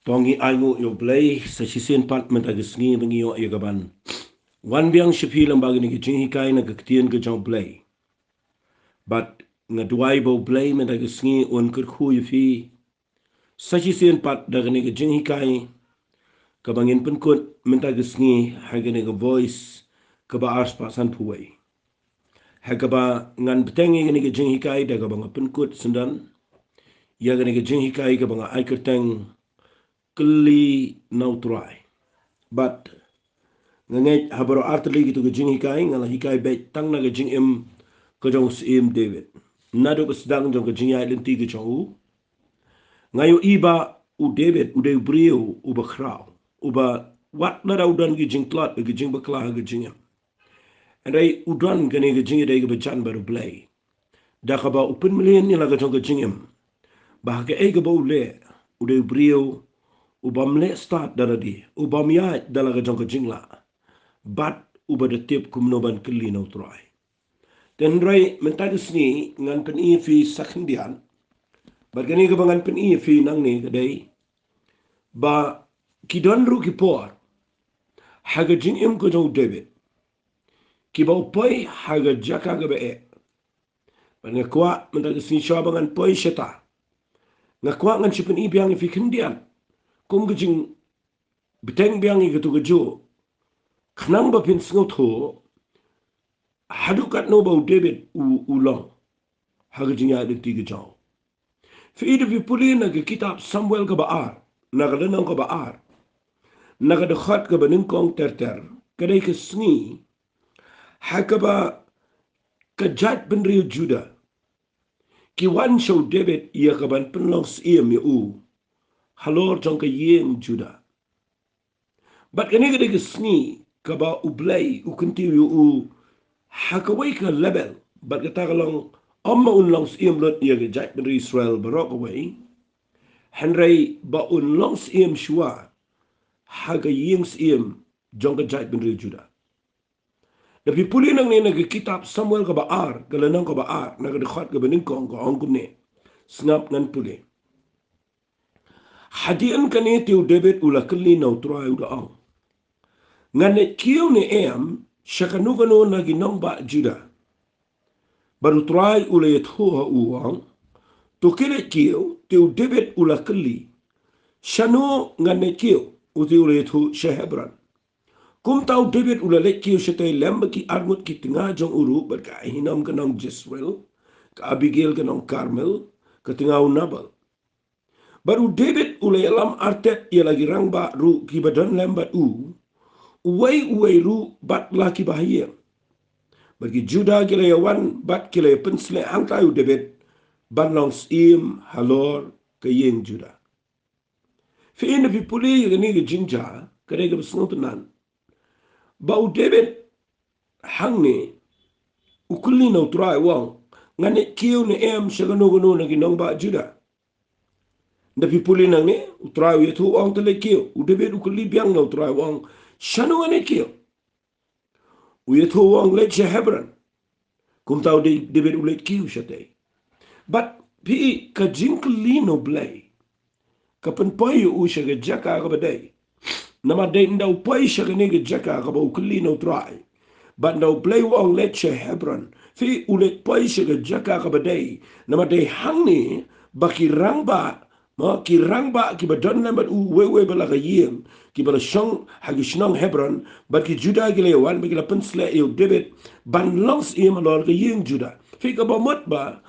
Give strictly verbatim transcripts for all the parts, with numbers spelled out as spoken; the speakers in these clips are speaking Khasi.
To ngi ainguh ïa U Blei, sa shisien pat mynta ka sngi ba ngi ïoh ïa ka ban wan biang sha phi lyngba kane ka jinghikai na ka ktien ka jong U Blei. Bad nga duwai ba U Blei mynta ka sngi un kyrkhu ïa phi sa shisien pat da kane ka jinghikai kaba ngin pynkut mynta ka sngi ha kane ka Voice kaba ar spah sanphew wei. Ha kaba ngan bteng ïa kane ka jinghikai da kaba nga pynkut syndon ïa kane ka jinghikai kaba nga ai kyrteng Kylli na U Trai. Bad nga ngeit ha baroh artylli kito ki jinghikai nga la hikai beit tang na ka jingim ka jong u Syiem David. Naduh ba sdang jong ka jingïaid lynti ka jong u, nga ïohi ba u David u dei u briew uba khraw, uba wat lada u don ki jingtlot, ki jingbakla ha ka jingim, hynrei u don kane ka jingïadei kaba jan bad U Blei, da kaba u pynmlien ïa la ka jong ka jingim ba ha kaei kaba u leh, u dei u briew u bym leh stad da lade, u bym ïaid da la ka jong ka jinglah, bad uba da tip kumno ban kylli na U Trai. Te hynrei mynta ka sngi ngan pyni ïa phi sa khyndiat, bad kane kaba ngan pyni ïa phi nangne ka dei ba ki don ruh ki por ha ka jingim ka jong u David kiba u poi ha ka jaka kaba eh. Bad nga kwah mynta ka sngi shuwa ba ngan poi shata, nga kwah ngan shu pyni biang ïa phi khyndiat kum ka jingbteng biang ïa kato kajuh, khnang ba phin sngewthuh haduh katno ba u David u, u long ha ka jingïaid lynti ka jong u. Phi i, da phi pule na ka kitab Samuel kaba ar, na ka lynnong kaba ar, na ka dkhot kaba nyngkong ter ter, ka dei ka sngi ha kaba ka jaitbynriew Judah ki wan sha u David ïa ka ban pynlong syiem ïa u halor jong ka ïing Judah. Bad kane ka dei ka sngi kaba U Blei u kyntiew ïa u ha kawei ka level, bad kata ka long, ym ba un long syiem lut ïa ka jaitbynriew Israel baroh kawei, hynrei ba un long syiem shuwa ha ka ïing syiem jong ka jaitbynriew Judah. Da phi pule nangne na ka kitab Samuel kaba ar, ka lynnong kaba ar, na ka dkhot kaba nyngkong, ka ong kumne. Sngap ngan pule. Hadien kane te u David u la kylli na U Trai, u da ong, ngan leit kiew ne em sha kano kano na ki nongbah Judah? Bad U Trai u la ïathuh ha u, u ong, to khie leit kiew. Te u David u la kylli, shano ngan leit kiew? U te u la ïathuh, sha Hebron. Kumta u David u la leit kiew shatei lem bad ki arngut ki tnga jong u ruh, bad ka Ahinoam ka nong Jezreel, ka Abigail ka nong Karmel, ka tnga u Nabal. Bad u David u la ïalam artet ïa la ki rangbah ruh kiba don lem bad u, uwei uwei ruh bad la kiba ha ïing. Bad ki Judah ki la ïawan bad ki la ïapynsleh hangta ïa u David ban long syiem halor ka ïing Judah. Phi i, da phi pule ïa kane ka jingjia, ka dei kaba sngewtynnat ba u David hangne u kylli na U Trai, u ong, ngan leit kiew ne em sha kano kano na ki nongbah Judah? Da phi pule nangne, U Trai u ïathuh, u ong, to leit kiew. U David u kylli biang na U Trai, u ong, shano ngan leit kiew? U ïathuh, u ong, leit sha Hebron. Kumta u David u leit kiew shatei. Bad phi i, ka jingkylli na U Blei ka pynpoi ïa u sha ka jaka kaba dei. Namar dei ynda u poi sha kane ka jaka kaba u kylli na U Trai, bad ynda U Blei u ong leit sha Hebron, phi i, u leit poi sha ka jaka kaba dei. Namar dei hangne ba ki rangbah, ma, ki rangbah kiba don lem bad u, uwei uwei bad la ka ïing, kiba la shong ha ki shnong Hebron, bad ki Judah ki la ïawan bad ki la pynsleh ïa u David ban long syiem halor ka ïing Judah. Phi i, kaba mut ba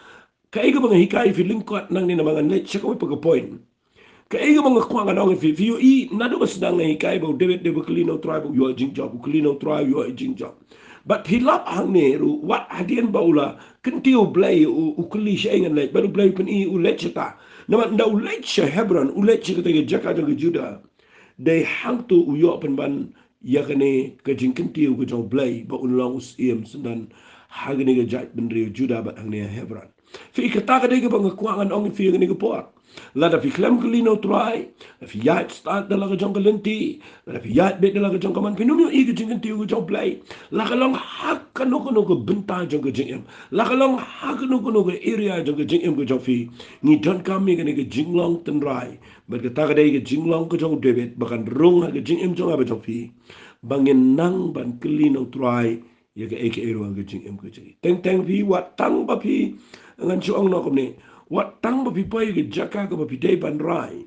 kaei kaba nga hikai ïa phi lyngkot nangne, namar ngan leit sha kawei pat ka point. Kaei kaba nga kwah ngan ong ïa phi, phi ïohi, naduh ba sdang nga hikai ba u David dei ba kylli na U Trai ba u ïoh jingjop, u kylli na U Trai u ïoh jingjop. Bad phi lap hangne ruh, wat hadien ba u la kyntiew U Blei, u, u kylli shaei ngan leit, bad U Blei u pyni u leit shata. Namar ynda u leit sha Hebron, u leit sha kata ka jaka jong ka Judah, dei hangto u ïoh pynban ïa kane ka jingkyntiew ka jong U Blei ba un long u syiem syndon ha kane ka jaitbynriew Judah bad hangne ha Hebron. Phi i, kata ka dei kaba nga kwah ngan ong ïa phi ha kane ka por. Lada phi khlem kylli na u Trai, lada phi ïaid stad da la ka jong ka lynti, lada phi ïaid beit da la ka jong ka mon, phin ym ïohi ka jingkyntiew ka jong u Blei. La ka long ha kano kano ka bynta jong ka jingim, la ka long ha kano kano ka area jong ka jingim ka jong phi, ngi donkam ïa kane ka jinglong tynrai. Bad kata ka dei ka jinglong ka jong u David ba kan rung ha ka jingim jong nga bad jong phi, ba ngin nang ban kylli na u Trai ïa kaei kaei ruh ha ka jingim ka jong ngi. Teng teng phi, wat tang ba phi, ngan shu ong noh kumne, wat tang ba phi poi ïa ka jaka kaba phi dei ban rai,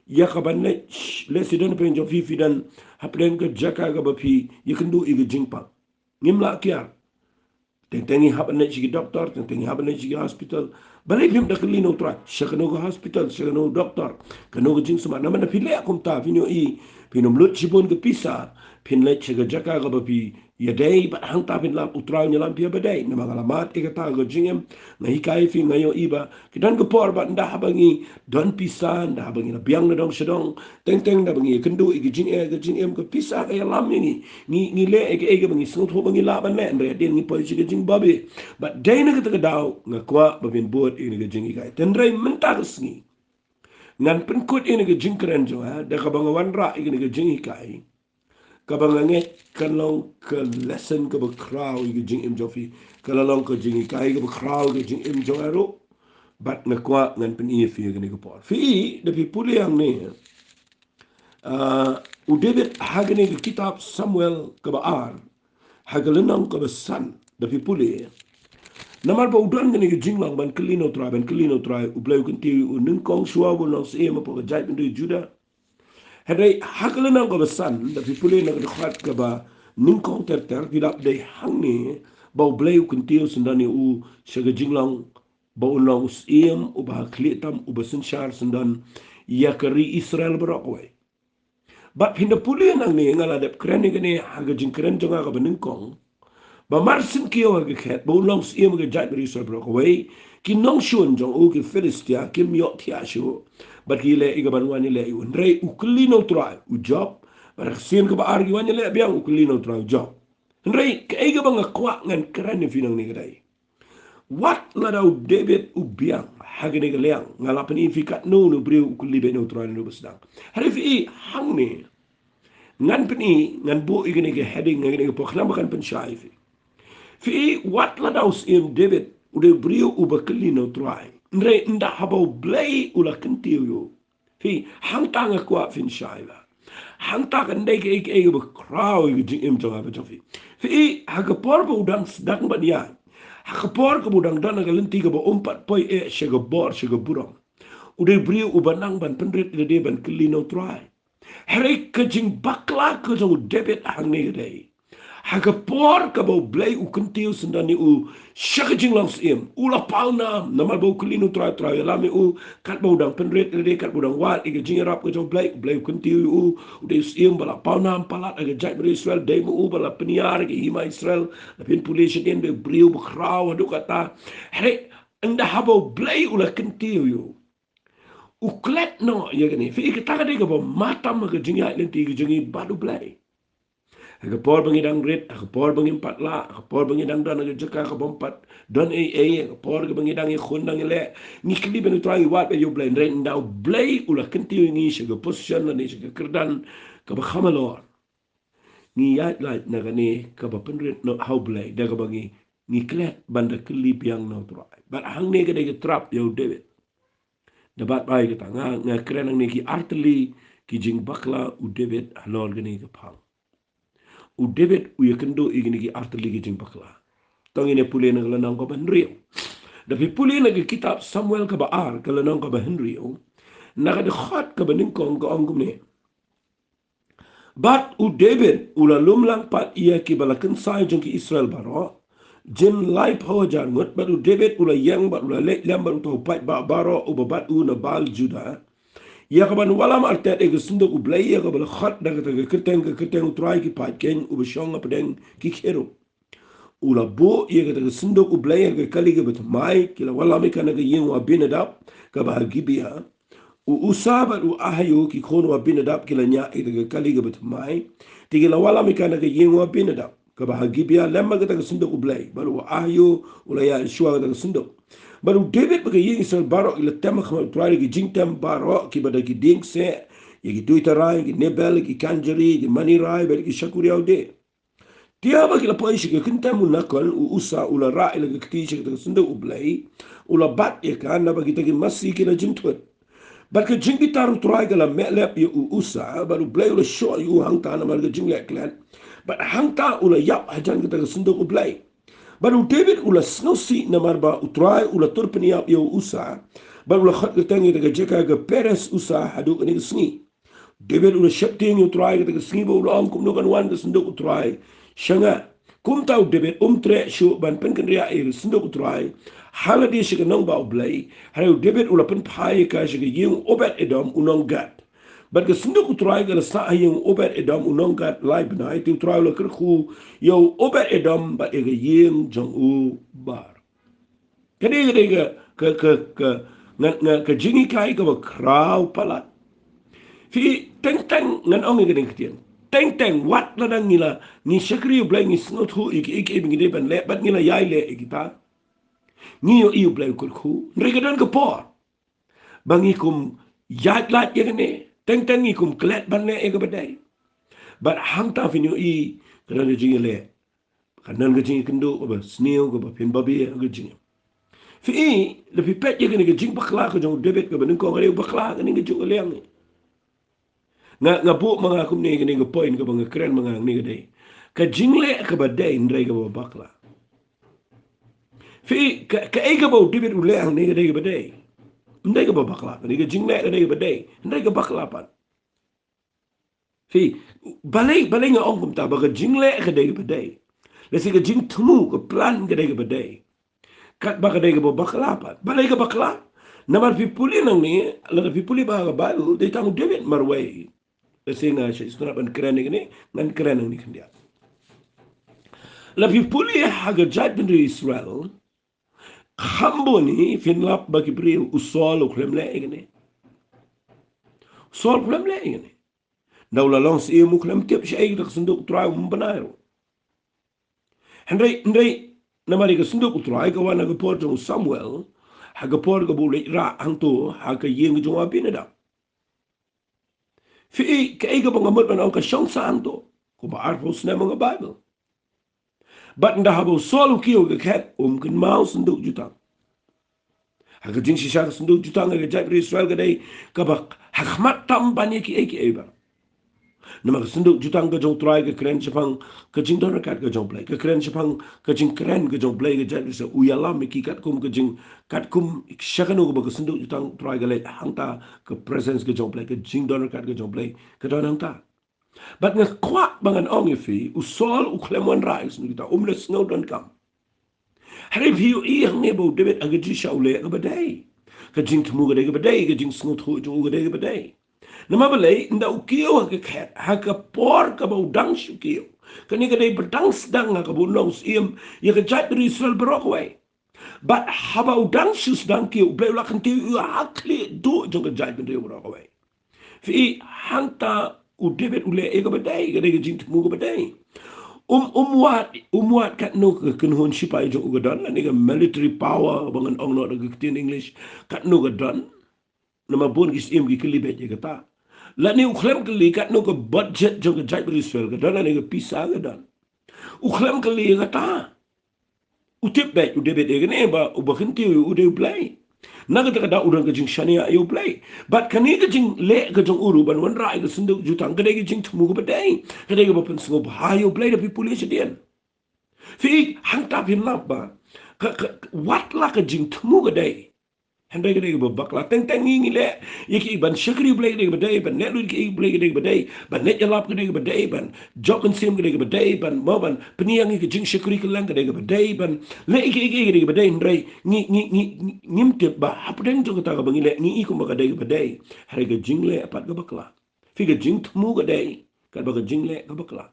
ïa ka ban leit, lehse don pyrshah jong phi, phi don hapdeng ka jaka kaba phi ïakynduh ïa ka jingpang. Ngim lah kiar. Teng teng ngi hap ban leit sha ki doktor, teng teng ngi hap ban leit sha ki hospital. Balei phim da kylli na u Trai sha kano ka hospital, sha kano ka doktor, kano ka jingsumar? Namar lada phi leh kumta, phin ïohi, phin ym lut shibun ka pisa, phin leit sha ka jaka kaba phi ïadei, bad hangta phin lap u Trai un ïalam phi ïa ba dei. Namar nga la mad ïa kata ha ka jingim, nga hikai phi, nga ïohi ba ki don ka por ba ynda haba ngi don pisa, ynda haba ngi la biang na dong sha dong, teng teng ynda ba ngi ïakynduh ïa ka jingeh ka jingim, ka pisa ka ïalam ïa ngi. Ngi, ngi leh ïa kaei kaba ngi sngewthuh ba ngi lah ban leh, hynrei hadien ngi poi sha ka jingbabe. Bad dei na kata ka daw nga kwah ba phin bud ïa kane ka jinghikai. Te hynrei mynta ka sngi ngan pynkut ïa kane ka jingkren jong nga da kaba nga wanrah ïa kane ka jinghikai, kaba nga ngeit kan long ka lesson kaba khraw ïa ka jingim jong phi, ka la long ka jinghikai kaba khraw ïa ka jingim jong nga ruh. Bad nga kwah ngan pyni ïa phi ha kane ka por. Phi i, da phi pule hangne, ah, u David ha kane ka kitab Samuel kaba ar, ha ka lynnong kaba san, da phi pule, namar ba u don kane ka jinglong ban kylli na u Trai, ban kylli na u Trai, u Blei u kyntiew ïa u nyngkong shuwa ba un long syiem hapoh ka jaitbynriew Judah. Hynrei ha ka lynnong kaba san, da phi pule na ka dkhot kaba nyngkong ter ter, phi lap dei hangne ba u Blei u kyntiew syndon ïa u sha ka jinglong ba un long u syiem uba ha khlieh tam, uba synshar syndon ïa ka ri Israel baroh kawei. Bad phin da pule nangne, nga la dep kren ïa kane ha ka jingkren jong nga kaba nyngkong, ba mar syn kiew ha ka khet ba un long syiem ha ka jaitbynriew Israel baroh kawei, ki nongshun jong u, ki Philistia, kim ïohthiah shuh bad ki leh ïa ka ban wan ïaleh ïa u. Hynrei u kylli na u Trai, u jop. Bad ha ka sien kaba ar ki wan ïaleh biang, u kylli na u Trai, u jop. Hynrei kaei kaba nga kwah ngan kren ïa phi nangne ka dei, wat lada u David u biang ha kane ka liang, nga la pyni ïa phi katno une u briew u kylli beit na u Trai, na u ba sdang. Hynrei phi i hangne, ngan pyni, ngan buh ïa kane ka heading, ïa kane ka por khnang ba kan pynshai ïa phi. Phi i, wat lada u syiem David u dei u briew uba kylli na u Trai, hynrei ynda haba u Blei u la kyntiew ïa u, phi, hangta nga kwah phin shai ba hangta kan dei kaei kaei kaba khraw ïa ka jingim jong nga bad jong phi. Phi i, ha ka por ba u dang sdang ban ïaid, ha ka por kaba u dang don ha ka lynti kaba um pat poi eh sha ka bor, sha ka burom, u dei u briew uba nang ban pynrit ïa lade ban kylli na u Trai. Hynrei ka jingbakla ka jong u David hangne ka dei, ha ka por kaba u Blei u kyntiew syndon ïa u sha ka jinglong syiem, u la paw nam, namar ba u kylli na u Trai, u Trai u ïalam ïa u, katba u dang pynrit ïa lade, katba u dang wad ïa ka jingïarap ka jong u Blei, u Blei u kyntiew ïa u, u dei u syiem ba la paw nam palat ha ka jaitbynriew Israel, dei ma u ba la pynïar ïa ka hima Israel. La phin pule shadien, dei u briew ba khraw haduh katta. Hynrei ynda haba u Blei u la kyntiew ïa u, u klet noh ïa kane. Phi i, kata ka dei kaba matam ha ka jingïaid lynti ka jong ngi bad u Blei. Ha ka por ba ngi dang rit, ha ka por ba ngim pat lah, ha ka por ba ngi dang don ha ka jaka kaba ym pat don ei ei, ha ka por kaba ngi dang ïakhun, dang ïaleh, ngi kylli beit na u Trai, ngi wad beit ïa u Blei. Hynrei ynda u Blei u la kyntiew ïa ngi sha ka position lane sha ka kyrdan kaba kham halor, ngi ïaid lait na kane kaba pynrit noh ha u Blei, da kaba ngi, ngi klet ban da kylli biang na u Trai. Bad hangne ka dei ka trap ïa u David. Da bat bai kata, nga, nga kren nangne ki artylli ki jingbakla u David halor kane ka phang. U David u ïakynduh ïa kine ki artylli ki jingbakla. To ngin ïa pule na ka lynnong kaba hynriew. Da phi pule na ka kitab Samuel kaba ar, ka lynnong kaba hynriew, na ka dkhot kaba nyngkong, ka ong kumne: Bad u David u la lum lang pat ïa kiba la kynsai jong ki Israel baroh, jin laiphew hajar ngut. Bad u David u la ïeng bad u la leit lem bad uta u paidbah baroh uba bad u na Baal Judah, ïa ka ban wallam artat ïa ka synduk u Blei, ïa kaba la khot da kata ka kyrteng, ka kyrteng u Trai ki paid keiñ, uba shong hapdeng ki kherub. U la buh ïa kata ka synduk u Blei ha ka kali kaba thymmai. Ki la wallam ïa ka na ka ïing u Abinadab kaba ha Gibea. U Usa bad u Ahio, ki khun u Abinadab, ki la ñiah ïa kata ka kali kaba thymmai, te ki la wallam ïa ka na ka ïing u Abinadab kaba ha Gibea lem bad kata ka synduk u Blei. Bad u Ahio u la ïaid shuwa kata ka synduk. Bad u David bad ka ïing Israel baroh ki la tem ha khmat u Trai da ki jingtem baroh, kiba da ki dieng kseh, ïa ki duitara, ïa ki nebel, ïa ki kynjari, ïa ki mane rai, bad ïa ki shakri ïa u dieng. Te haba ki la poi sha ka kyntem u Nakon, u Usa u la rah ïa la ka kti sha kata ka synduk U Blei, u la bat ïa ka, naba kita ki masi ki la jynthut. Bad ka jingbitar U Trai ka la meh lep ïa u Usa, bad U Blei u la shoh ïa u hangta namar ka jingleh klet. Bad hangta u la ïap hajan kata ka synduk U Blei. Bad u David u la sngewsih namar ba U Trai u la tur pynïap ïa u Usa, bad u la khot kyrteng ïa kata ka jaka ka Peres Usa haduh kane ka sngi. David u la sheptieng ïa U Trai kata ka sngi bad u la ong, kumno kan wan ka synduk U Trai sha nga? Kumta u David um treh shuh ban pynkynriah ïa ka synduk U Trai ha lade sha ka nongbah U Blei. Hynrei u David u la pynphai ïa ka sha ka ïing u Obed Edom u nong Gat. Bad ka synduk U Trai ka la sah ha ïing u Obed Edom u nong Gat lai bnai, te U Trai u la kyrkhu ïa u Obed Edom bad ïa ka ïing jong u baroh. Ka dei, ka dei ka, ka, ka, ka, nga, nga, ka jinghikai kaba khraw palat. Phi, teng teng ngan ong ïa kane ka ktien. Teng teng wat lada ngi la, ngi shakri U Blei, ngi sngewthuh ïa kiei kiei ba ngi dei ban leh, bad ngi la ïai leh ïa kita, ngi ïohi U Blei u kyrkhu. Hynrei ka don ka por ba ngi kum ïaid lait ïa kane. Teng teng ngi kum klet ban leh ïa kaba dei. Bad hangta phin ïohi ka don ka jingïaleh, ka don ka jingïakynduh kaba sniew, kaba phin babe ha ka jingim. Phi i, lada phi peit ïa kane ka jingbakla ka jong u David kaba nyngkong, ka dei u bakla ha kane ka jong ka liang. Nga, nga buh ma nga kumne, kane ka point kaba nga kren ma nga hangne ka dei, ka jingleh kaba dei hynrei kaba bakla. Phi i, ka, kaei kaba u David u leh hangne ka dei kaba dei. Hynrei kaba bakla. Kane ka jingleh ka dei kaba dei, hynrei ka bakla pat. Phi, balei, balei nga ong kumta, ba ka jingleh ka dei kaba dei, lehse ka jingthmu, ka plan ka dei kaba dei, katba ka dei kaba bakla pat? Balei ka bakla? Namar phi pule nangne, lada phi pule bha ha ka Baibl, dei tang u David marwei. Lehse nga shu sngewtynnat ban kren ïa kane, ngan kren nangne khyndiat. Lada phi pule ha ka jaitbynriew Israel, kham bun hi phin lap ba ki briew, u Saul u khlem leh ïa kane. U Saul u khlem leh ïa kane. Nda u la long syiem u khlem tip shaei, da ka synduk U Trai um bnai ruh. Hynrei, hynrei namar ïa ka synduk U Trai ka wan ha ka por jong u Samuel, ha ka por kaba u leit rah hangto ha ka ïing ka jong u Abinadab. Phi i, kaei kaba nga mut ban ong, ka shong sah hangto kumba arphew snem ha ka Baibl. Bad nda haba u Saul u kiew ha ka khet, um kynmaw synduk jutang. Ha ka jingshisha ka synduk jutang ha ka jaitbynriew Israel ka dei kaba ha khmat tam ban ïa kiei kiei baroh. Namar ka synduk jutang ka jong U Trai ka kren shaphang ka jingdon ryngkat ka jong U Blei, ka kren shaphang ka jingkren ka jong U Blei, ka jaitbynriew Israel u ïalam ïa ki katkum ka jing, katkum sha kano kaba ka synduk jutang U Trai ka leit, hangta ka presence ka jong U Blei, ka jingdon ryngkat ka jong U Blei ka don hangta. Bad nga kwah ba ngan ong ïa phi, u Saul u khlem wanrah ïa ka synduk jutang, um leh sngewdonkam. Hynrei phi ïohi hangne ba u David ha ka jingshisha u leh kaba dei. Ka jingthmu ka dei kaba dei, ka jingsngewthuh jong u ka dei kaba dei. Namar balei? Nda u kiew ha ka khet ha ka por kaba u dang shu kiew, kane ka dei ba dang sdang ha kaba u long syiem ïa ka jaitbynriew Israel baroh kawei. Bad haba u dang shu sdang kiew, U Blei u la kyntiew ïa u ha khlieh duh jong ka jaitbynriew baroh kawei. Phi i, hangta u David u leh ïa kaba dei, ka dei ka jingthmu kaba dei. Um, um wad, um wad katno ka kynhun shipai jong u ka don, lane ka military power ba ngan ong noh da ka ktien English, katno ka don. Namar bun ki syiem ki kylli beit ïa kata. Lane u khlem kylli katno ka budget jong ka jaitbynriew Israel ka don, lane ka pisa ka don. U khlem kylli ïa kata. U tip beit u David ïa kane ba uba kyntiew ïa u dei U Blei. Na kata ka daw u don ka jingshaniah ïa U Blei. Bad kane ka jingleh ka jong u ruh ban wanrah ïa ka synduk jutang ka dei ka jingthmu kaba dei, ka dei kaba pynsngewbha ïa U Blei, lada phi pule shadien. Phi i, hangta phin lap ba ka, ka, wat la ka jingthmu ka dei, hynrei ka dei kaba bakla. Teng teng ngi ngi leh ïa ki ban shakri U Blei ka dei kaba dei, ban leh lut ïa ki U Blei ka dei kaba dei, ban leit ïalap ka dei kaba dei, ban jop mynsiem ka dei kaba dei, ban mo ban pynïeng ïa ka jingshakri kylleng ka dei kaba dei, ban leh ïa ki, ïa ki ka dei kaba dei, hynrei ngi, ngi, ngi, ngi, ngim tip ba hapdeng jong kata kaba ngi leh ngi i kumba ka dei kaba dei. Hynrei ka jingleh pat ka bakla. Phi, ka jingthmu ka dei, katba ka jingleh ka bakla.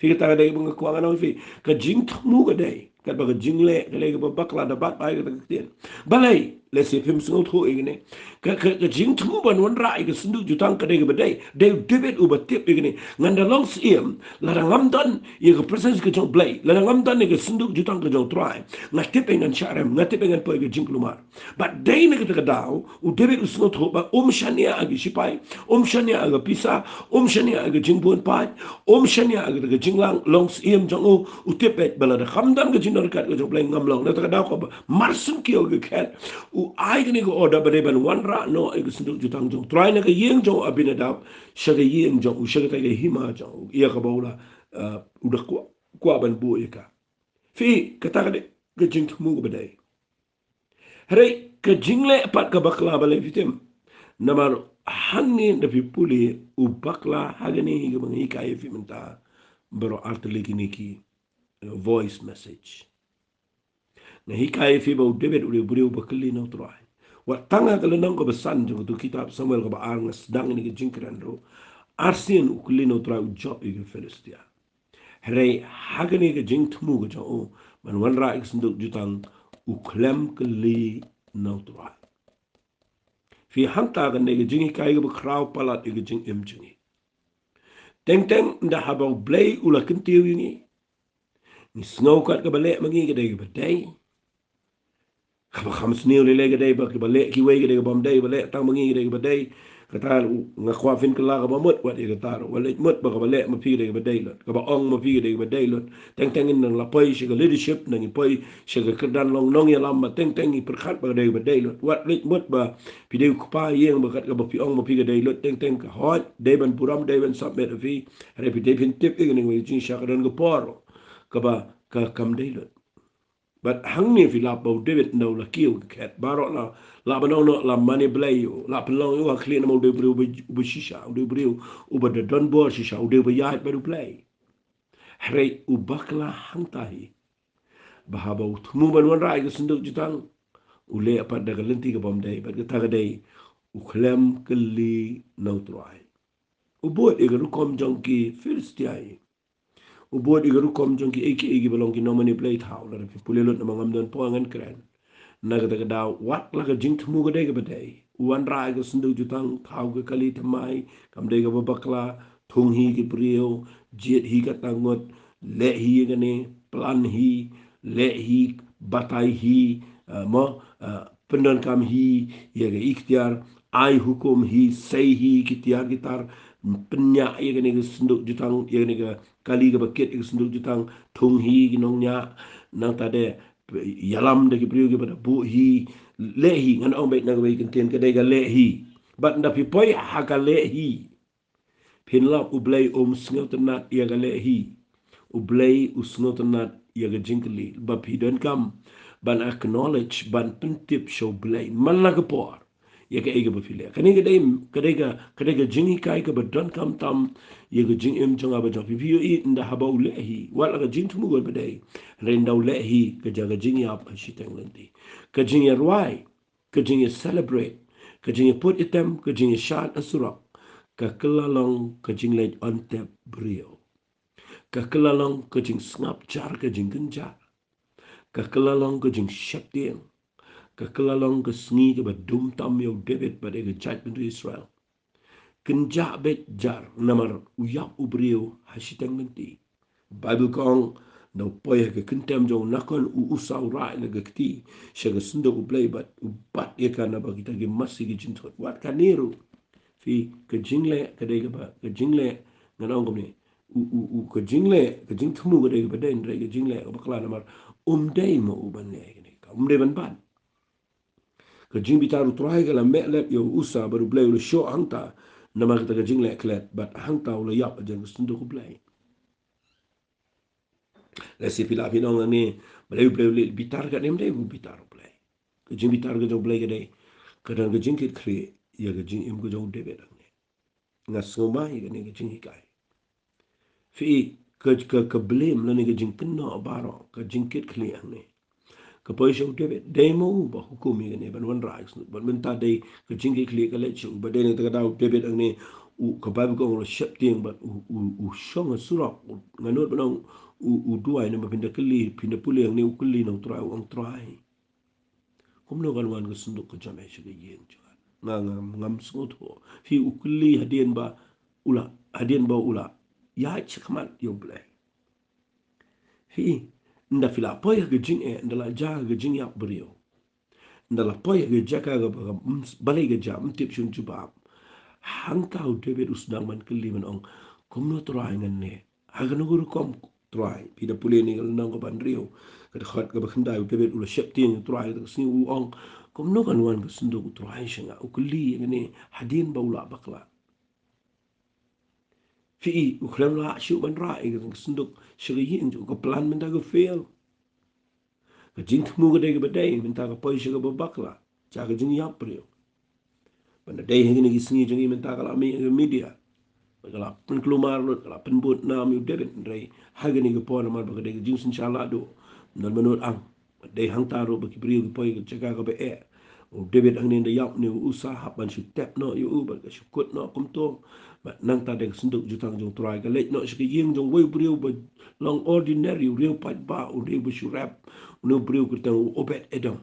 Phi, kata ka dei ba nga kwah ngan ong ïa phi. Ka jingthmu ka dei, Katba ka jingleh ka dei kaba bakla da bat bai ka ta ka ktien. Balei, lehse phim sngewthuh ïa kane. Ka, ka, ka jingthmu ban wanrah ïa ka synduk jutang ka dei kaba dei. Dei u David uba tip ïa kane. Ngan da long syiem, lada ngam don ïa ka presence ka jong U Blei, lada ngam don ïa ka synduk jutang ka jong U Trai, nga tip ïa ngan shah rem, nga tip ïa ngan poi ka jingkulmar. Bad dei na kata ka daw, u David u sngewthuh ba um shaniah ha ki shipai, um shaniah ha ka pisa, um shaniah ha ka jingbun paid, um shaniah ha ka jinglang, long syiem jong u, u tip beit ba lada kam don ka jingdon ryngkat ka jong U Blei ngam long. Na kata ka daw kaba mar sngewthuh ka khet, u ai kane ka order ba dei ban wanrah noh ïa ka synduk jutang jong U Trai na ka ïing jong u Abinadab sha ka ïing jong u, sha kata ka hima jong u, ïa kaba u la, eh, u da kwah, kwah ban buh ïa ka. Phi, kata ka dei ka jingthmu kaba dei. Hynrei ka jingleh pat ka bakla, balei phi tim? Namar hangne da phi pule u bakla ha kane hi kaba nga hikai ïa phi mynta baroh artylli kine ki, eh, voice message. Nga hikai ïa phi ba u David u dei u briew ba kylli na U Trai. Wat tang ha ka lynnong kaba san jong kato ka kitab Samuel kaba ar nga sdang ïa kane ka jingkren ruh. Arsien u kylli na U Trai u jop ïa ka Philistia. Hynrei ha kane ka jingthmu ka jong u ban wanrah ïa ka synduk jutang, u khlem kylli na U Trai. Phi, hangta kane ka jinghikai kaba khraw palat ïa ka jingim jong ngi. Teng teng ynda haba U Blei u la kyntiew ïa ngi, ngi sngew kat kaba leh ma ngi ka dei kaba dei. Kaba kham sniew lei lei ka dei ba kiba leh kiwei ka dei kaba ym dei, ba leh tang ma ngi ka dei kaba dei. Kata ruh nga kwah phin kylla kaba mut wat ïa kata ruh. Wat leit mut ba kaba leh ma phi ka dei kaba dei lut, kaba ong ma phi ka dei kaba dei lut. Teng teng ngin nang la poi sha ka leadership, nang ngi poi sha ka kyrdan long nongïalam, ba teng teng ngi pyrkhat ba ka dei kaba dei lut. Wat leit mut ba phi dei u kpa ïing ba kat kaba phi ong ma phi ka dei lut, teng teng ka hoi, dei ban burom, dei ban submit ha phi. Hynrei phi dei phin tip ïa kane ka jingshisha ka don ka por kaba ka kam dei lut. Bad hangne phi lap ba u David ynda u la kiew ka khet baroh la, la ban ong noh la mane Blei ïa u, la pynlong ïa u ha khlieh namar u dei u briew uba, uba shisha, u dei u briew uba da don bor shisha, u dei uba ïaid bad U Blei. Hynrei u bakla hangta hi ba haba u thmu ban wanrah ïa ka synduk jutang, u leh pat da ka lynti kaba ym dei, bad kata ka dei u khlem kylli na U Trai. U bud ïa ka rukom jong ki Philistia hi. U bud ïa ka rukom jong kiei kiei kiba long ki nongmane blei thaw, lada phi pule lut namar ngam don por ngan kren. Na kata ka daw wat la ka jingthmu ka dei kaba dei, u wanrah ïa ka synduk jutang, thaw ka kali thymmai, kam dei kaba bakla, thung hi ki briew, jied hi katno ngut, leh hi ïa kane, plan hi, leh hi, batai hi, eh, mo, eh, pyndonkam hi ïa ka iktiar, ai hukum hi, sei hi ki tiar ki tar, pynïaid ïa kane ka synduk jutang, ïa kane ka kali kaba kit ïa ka synduk jutang, thung hi ki nongñiah, nangta de ïalam da ki briew kiba da buh hi, leh hi, ngan ong beit na kawei ka ktien, ka dei ka leh hi. Bad ynda phi poi ha ka leh hi, phin lap U Blei um sngewtynnad ïa ka leh hi. U Blei u sngewtynnad ïa ka jingkylli. Ba phi donkam ban acknowledge, ban pyntip sha U Blei man la ka por ïa kaei kaba phi leh. Kane ka dei, ka dei ka, ka dei ka jinghikai kaba donkam tam ïa ka jingim jong nga bad jong phi. Phi ïohi ynda haba u leh hi, wat la ka jingthmu kaba dei, hynrei ynda u leh hi, ka jia ka jingïap ha shiteng lynti. Ka jingïarwai, ka jingïa celebrate, ka jingïa put item, ka jingïa shad ha surok, ka kylla long ka jingleit on tep briew. Ka kylla long ka jingsngap jar, ka jingkynjah. Ka kylla long ka jingsheptieng. Ka kylla long ka sngi kaba dum tam ïa u David bad ïa ka jaitbynriew Israel. Kynjah beit jar namar u ïap u briew ha shiteng lynti. Baibl ka ong, ynda u poi ha ka kyntem jong u, nakon u Usa u rah ïa la ka kti sha ka synduk U Blei bad u bat ïa ka naba kita ki masi ki jingthut. Wat kane ruh, phi, ka jingleh ka dei kaba, ka jingleh, ngan ong kumne, u, u, u, ka jingleh, ka jingthmu ka dei kaba dei, hynrei ka jingleh ka bakla namar um dei ma u ban leh kane, ka um dei ban bat. Ka jingbitar U Trai ka la meh lep ïa u Usa bad U Blei u la shoh hangta namar kata ka jingleh klet, bad hangta u la ïap hajan ka synduk U Blei. Lehse phi lah phin ong hangne, balei U Blei u leh bitar, katne ym dei u bitar U Blei. Ka jingbitar ka jong U Blei ka dei, ka don ka jingkitkhlieh ïa ka jingim ka jong u David hangne. Nga sngewmai ïa kane ka jinghikai. Phi, ka, ka, ka blame lane ka jingkynnoh baroh, ka jingkitkhlieh hangne, ka poi sha u David. Dei ma u ba hukum ïa kane ban wanrah ïa ka synduk. Bad mynta dei ka jingkitkhlieh ka leit sha u. Bad dei na kata ka daw u David hangne, u, ka Baibl ka ong u la sheptieng bad u, u, u shong ha surok. U, nga nud ban ong u, u duwai namar phin da kylli, phin da pule ïa une u kylli na u Trai, u ong Trai, kumno kan wan ka synduk ka jong me sha ka ïing jong nga? Nga, nga, ngam sngewthuh. Phi, u kylli hadien ba u la, hadien ba u la ïaid shakhmat ïa u Blei. Phi, ynda phi la poi ha ka jingeh, ynda la jia ha ka jingïap briew, ynda la poi ha ka jaka kaba, kaba, mm, balei ka jia, ym tip shuh jubab. Hangta u David u sdang ban kylli ban ong, kumno Trai ngan leh? Ha kano ka rukom Trai? Phi da pule ïa kane ka lynnong kaba hynriew, ka dkhot kaba khyndai, u David u la sheptieng ïa u Trai, kata ka sngi u ong, kumno kan wan ka synduk u Trai sha nga? U kylli ïa kane hadien ba u la bakla. Phi, u khlem lah shuh ban rah ïa ka synduk sha ka ïing jong u, ka plan mynta ka fail. Ka jingthmu ka dei kaba dei, mynta ka poi sha kaba bakla, sha ka jingïap briew. Bad da dei ha kine ki sngi jong ngi mynta ka la mih ha ka media, bad ka la pynkulmar lut, ka la pynbud nam ïa u David, hynrei ha kane ka por namar ba ka dei ka jingsynshar lahduh, ym don mano ang. Bad dei hangta ruh ba ki briew ki poi ha ka jaka kaba eh. U David hangne ynda ïap ne u Ussa hap ban shu tep noh ïa u bad ka shu kut noh kumto. Bad nangta dei ka synduk jutang jong u Trai ka leit noh sha ka ïing jong uwei u briew ba long ordinary, u riew paidbah, u riew ba shu rep, une u briew kyrteng u Obed Edom.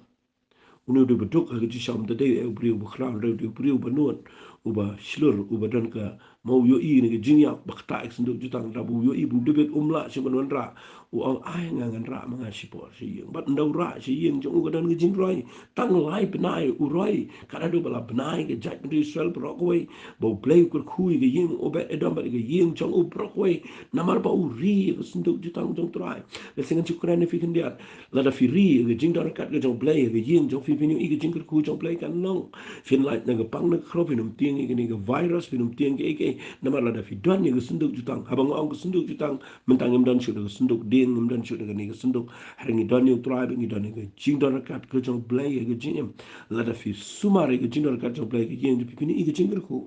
Une u dei ba duk ha ka jingsham, ym dei u briew ba khraw, u dei u briew ba nud, uba shlur, uba don ka, ma u ïohi ïa ka jingïap ba ktah ïa ka synduk jutang, da ba u ïohi ba u David um lah shuh ban wanrah, u ong ai nga ngan rah ma nga shipor sha ïing. Bad ynda u rah sha ïing jong u ka don ka jingroi, tang lai bnai u roi, ka naduh ba la bnai ka jaitbynriew Israel baroh kawei, ba u Blei u kyrkhu ïa ka ïing Obed Edom bad ïa ka ïing jong u baroh kawei, namar ba u ri ïa ka synduk jutang jong u Trai. Lehse ngan shu kren ïa phi khyndiat, lada phi ri ïa ka jingdon ryngkat ka jong u Blei ha ka ïing jong phi, phin ïohi ka jingkyrkhu jong u Blei kan long. Phin lait na ka pang na ka khraw, phin ym tieng ïa kane ka virus, phin ym tieng kaei kaei. Namar lada phi don ïa ka synduk jutang, haba nga ong ka synduk jutang, mynta ngim don shuh da ka synduk dieng, ngim don shuh da kane ka synduk. Hynrei ngi don ïa u Trai bad ngi don ïa ka jingdon ryngkat ka jong u Blei ha ka jingim. Lada phi sumar ïa ka jingdon ryngkat jong u Blei ha ka ïing jong phi, phin ïohi ka jingkyrkhu.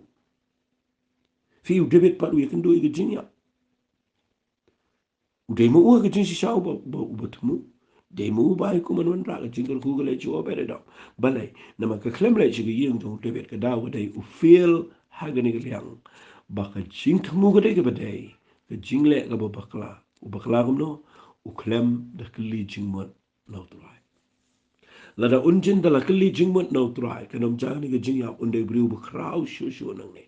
Phi, u David pat u ïakynduh ïa ka jingïap. U dei ma u ha ka jingshisha uba, uba, uba thmu. Dei ma u ba ai kum ban wanrah, ka jingkyrkhu ka leit sha u Obed Edom. Balei? Namar ka khlem leit sha ka ïing jong u David, ka daw ka dei u fail ha kane ka liang. Ba ka jingthmu ka dei kaba dei, ka jingleh kaba bakla. U bakla kumno? U khlem da kylli jingmut na u Trai. Lada un jin da la kylli jingmut na u Trai, kan ym jia kane ka jingïap, un dei u briew ba khraw shuh shuh nangne.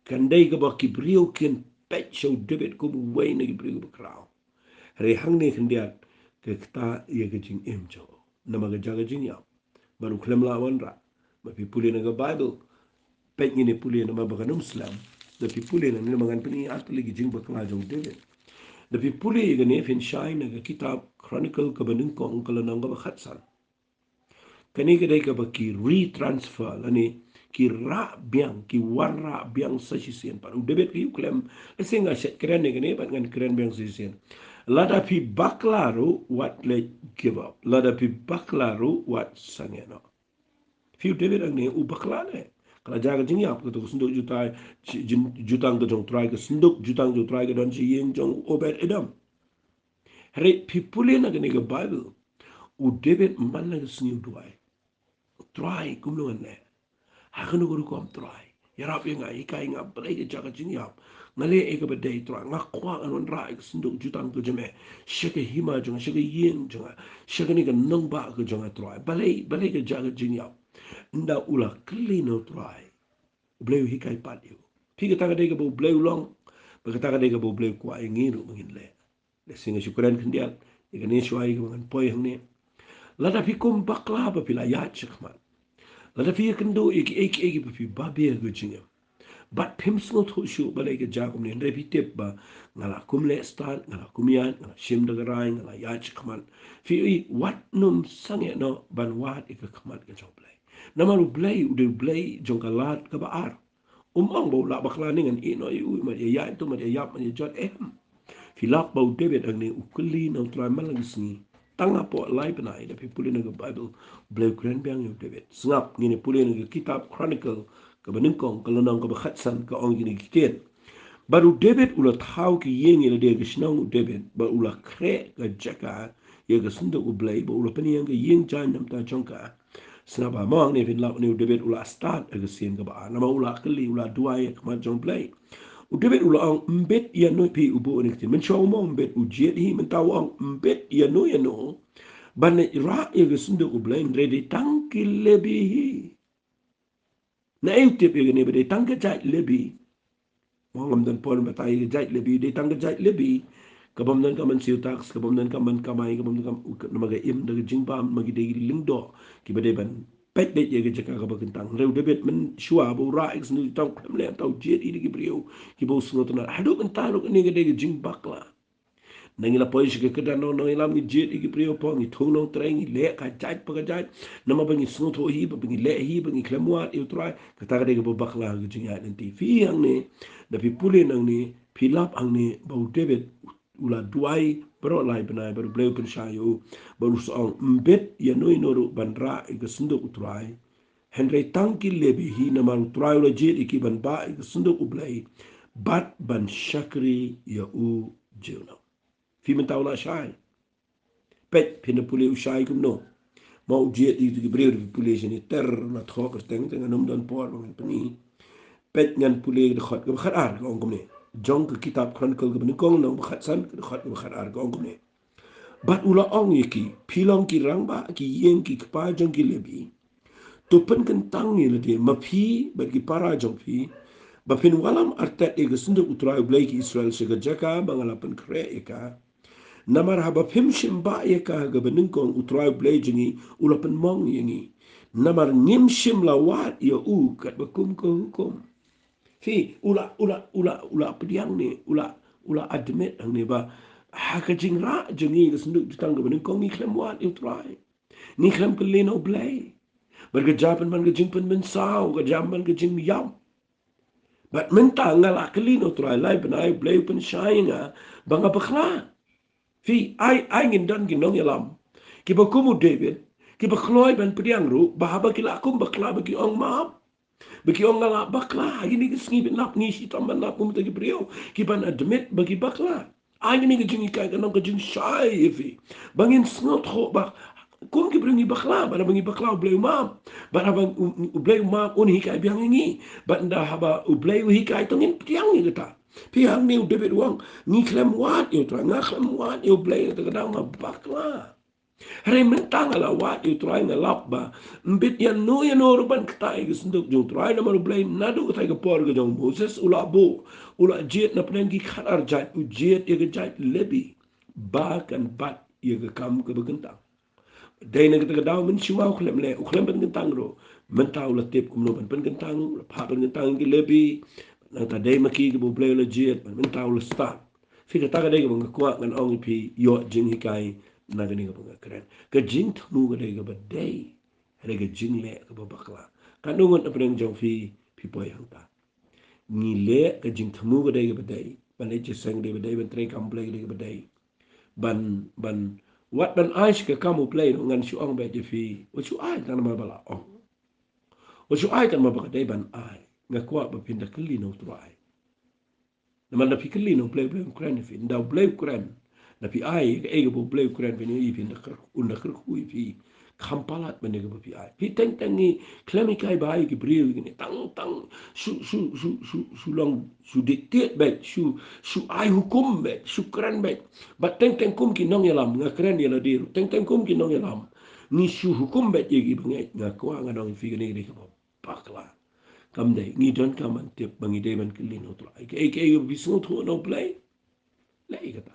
Kan dei kaba ki briew kin peit sha u David kum uwei na ki briew ba khraw. Hynrei hangne khyndiat ka ktah ïa ka jingim jong u. Namar ka jia ka jingïap. Bad u khlem lah wanrah. Ba phi pule na ka Baibl, peit ngin ïa pule namar ba kan ym slem. Da phi pule nangne, namar ngan pyni ar tylli ki jingbakla jong u David. Da phi pule ïa kane phin shai na ka kitab Chronicle kaba nyngkong ka lynnong kaba khatsan. Kane ka dei kaba ki retransfer lane ki rah biang, ki wanrah biang sa shisien. Pat u David ki u khlem, lehse nga shet kren ïa kane bad ngan kren biang sa shisien. Lada phi bakla ruh wat leh give up. Lada phi bakla ruh wat sangeh noh. Phi, u David hangne u bakla ne. Ka la jia ka jingïap, kato ka synduk jutang, jin-, jutang ka jong u Trai, ka synduk jutang jong u Trai ka don sha ïing jong u Obed Edom. Hynrei phi pule na kane ka Baibl, u David man la ka sngi u duwai, Trai, kumno ngan leh? Ha kano ka rukom Trai? Ïarap ïa nga, hikai nga, balei ka jia ka jingïap? Nga leh ïa kaba dei Trai, nga kwah ngan wanrah ïa ka synduk jutang ka jong me sha ka hima jong nga, sha ka ïing jong nga, sha kane ka nongbah ka jong nga Trai. Balei, balei ka jia ka jingïap? Ynda u la kylli na u Trai, u Blei u hikai pat ïa u. Phi, kata ka dei kaba u Blei u long, bad kata ka dei kaba u Blei u kwah ïa ngi ruh ba ngin leh. Lehse nga shu kren khyndiat ïa kane shuwa ïa kaba ngan poi hangne. Lada phi kum bakla ba phi la ïaid shakhmat, lada phi ïakynduh ïa kiei kiei ba phi babe ha ka jingim, bad phim sngewthuh shuh balei ka jia kumne, hynrei phi tip ba nga la kum leh stad, nga la kum ïaid, nga la shim da ka rai, nga la ïaid shakhmat. Phi ïohi, wat nym sangeh noh ban wad ïa ka khmat ka jong u Blei. Namar u Blei u dei u Blei jong ka lad kaba ar. Um ong ba u lah bakla ne ngan ïeh noh ïa u, mat ïa ïaid to, mat ïa ïap, mat ïa jot, em. Phi lap ba u David hangne u kylli na u Trai man la ka sngi. Tang hapoh lai bnai, da phi pule na ka Baibl, u Blei u kren biang ïa u David. Sngap, ngin ïa pule na ka kitab Chronicle kaba nyngkong, ka lynnong kaba khatsan, ka ong kine ki ktien. Bad u David u la thaw ki ïing ïa lade ha ka shnong u David, bad u la khreh ka jaka ïa ka synduk u Blei, bad u la pynïeng ka ïing jaiñ na bynta jong ka. Sngap, ha mo hangne phin lap, une u David u la stad ha ka sien kaba ar, namar u la kylli, u la duwai ha khmat jong u Blei. U David u la ong, "Ym bit ïano ïa phi," u buh ïa kane ka ktien. Mynshuwa u ong ym bit ïano ïa phi, u jied hi, mynta u ong, "Ym bit ïano ïano ban leit rah ïa ka synduk U Blei, hynrei dei tang ki Lebi hi." Naei u tip ïa kane ba dei tang ka jait Lebi? Mo, ngam don por ban batai ïa ka jait Lebi, dei tang ka jait Lebi. Ka bym donkam ban siew tax, ka bym donkam ban kamai, ka bym donkam, namar ka im da ka jingbam, namar ki dei ki lyngdoh kiba dei ban peit beit ïa ka jaka kaba kyntang. Hynrei u David mynshuwa ba u rah ïa ka synduk, tang khlem leh, tang u jied ïa ki briew kiba u sngewtynnat. Haduh mynta ruh kane ka dei ka jingbakla. Ngi la poi sha ka kyrdan nongïalam, ngi jied ïa ki briew, poi ngi thung nongtrei, ngi leh ka jait pa ka jait, namar ba ngi sngewthuh hi, ba ngi leh hi, ba ngi khlem wad ïa U Trai. Kata ka dei kaba bakla ka jingïaid lynti. Phi hangne, da phi pule nangne, phi lap hangne ba u David u la duwai baroh lai bnai bad U Blei u pynshai ïa u, bad u sa ong, "Ym bit ïano ïano ruh ban rah ïa ka synduk U Trai, hynrei tang ki Lebi hi, namar U Trai u la jied ïa ki ban bah ïa ka synduk U Blei bad ban shakri ïa u junom." Phi, mynta u la shai. Peit, phin da pule u shai kumno. Mo, u jied ïa ki briew, da phi pule shane ter, la thoh kyrteng, te ngan ym don por ba ngan pyni. Peit, ngan pule ka dkhot kaba khatar, ka ong kumne. Jong ka kitab Chronicle kaba nyngkong, lynnong ba khatsan, ka dkhot kaba khatar, ka ong kumne. Bad u la ong ïa ki, "Phi long ki rangbah ki ïing ki kpa jong ki Lebi. To pynkyntang ïa lade ma phi bad ki para jong phi, ba phin wallam artet ïa ka synduk U Trai U Blei ki Israel sha ka jaka ba nga la pynkhreh ïa ka. Namar haba phim shim bah ïa ka ha kaba nyngkong, U Trai U Blei jong ngi u la pynmong ïa ngi. Namar ngim shym la wad ïa u katba kum ka hukum." Phi, u la, u la, u la, u la pdiang ne, u la, u la admit hangne ba ha ka jingrah jong ngi ka synduk jutang kaba nyngkong, ngi khlem wad ïa U Trai. Ngi khlem kylli na U Blei. Bad ka jia pynban ka jingpynmynsaw, ka jia pynban ka jingïap. Bad mynta nga la kylli na U Trai lai bnai, U Blei u pynshai ïa nga ba nga bakla. Phi, ai, ai ngin don ki nongïalam kiba kum u David, kiba kloi ban pdiang ruh ba haba ki la kum bakla ba ki ong map. Ba ki ong nga la bakla. Ha kine ki sngi ban lap, ngi shitom ban lap kum kita ki briew kiban admit ba ki bakla. Ha kine ki jinghikai, kan long ka jingshai ïa phi ba ngin sngewthuh ba kum ki briew ngi bakla, bad haba ngi bakla U Blei u map. Bad haba U, U Blei u map, un hikai biang ïa ngi. Bad ynda haba U Blei u hikai, to ngin pdiang ïa kata. Phi, hangne u David u ong, ngi khlem wad ïa U Trai, nga khlem wad ïa U Blei, kata ka daw nga bakla. Hynrei mynta nga la wad ïa U Trai, nga lap ba ym bit ïano ïano ruh ban ktah ïa ka synduk jong U Trai, namar U Blei naduh katei ka por ka jong u Moses u la buh, u la jied na pdeng ki khatar jait, u jied ïa ka jait Lebi ba kan bat ïa ka kam kaba kyntang. Dei na kata ka daw mynshuwa u khlem leh, u khlem pynkyntang ruh. Mynta u la tip kumno ban pynkyntang, u la phah pynkyntang ïa ki Lebi. Nangta dei ma ki kaba U Blei u la jied, mynta u la stad. Phi, kata ka dei kaba nga kwah ngan ong ïa phi, ïoh jinghikai na kane kaba nga kren. Ka jingthmu ka dei kaba dei, hynrei ka jingleh kaba bakla. Katno ngut na pdeng jong phi, phi poi hangta? Ngi leh, ka jingthmu ka dei kaba dei, ban leit jingïaseng ka dei kaba dei, ban trei kam Blei ka dei kaba dei. Ban, ban, wat ban ai sha ka kam U Blei ruh, ngan shu ong beit ïa phi, wat shu ai tang namar ba la ong. Wat shu ai tang namar ba ka dei ban ai. Nga kwah ba phin da kylli na U Trai. Namar da phi kylli na U Blei, U Blei un kren ïa phi. Ynda U Blei u kren, da phi ai kaei kaba U Blei u kren, phin ïohi, phin da kyrkhu, un da kyrkhu ïa phi. Kham palat ban ïa kaba phi ai. Phi, teng teng ngi khlem hikai bha ïa ki briew ïa kine, tang tang shu, shu, shu, shu, shu long, shu dictate beit, shu, shu ai hukum beit, shu kren beit. Bad teng teng kum ki nongïalam, nga kren ïa lade ruh, teng teng kum ki nongïalam, ngi shu hukum beit ïa ki bangeit. Nga kwah ngan ong ïa phi, kane ka dei kaba bakla. Kam dei, ngi donkam ban tip ba ngi dei ban kylli na U Trai. Kaei kaei ba phi sngewthuh na U Blei, leh ïa kata.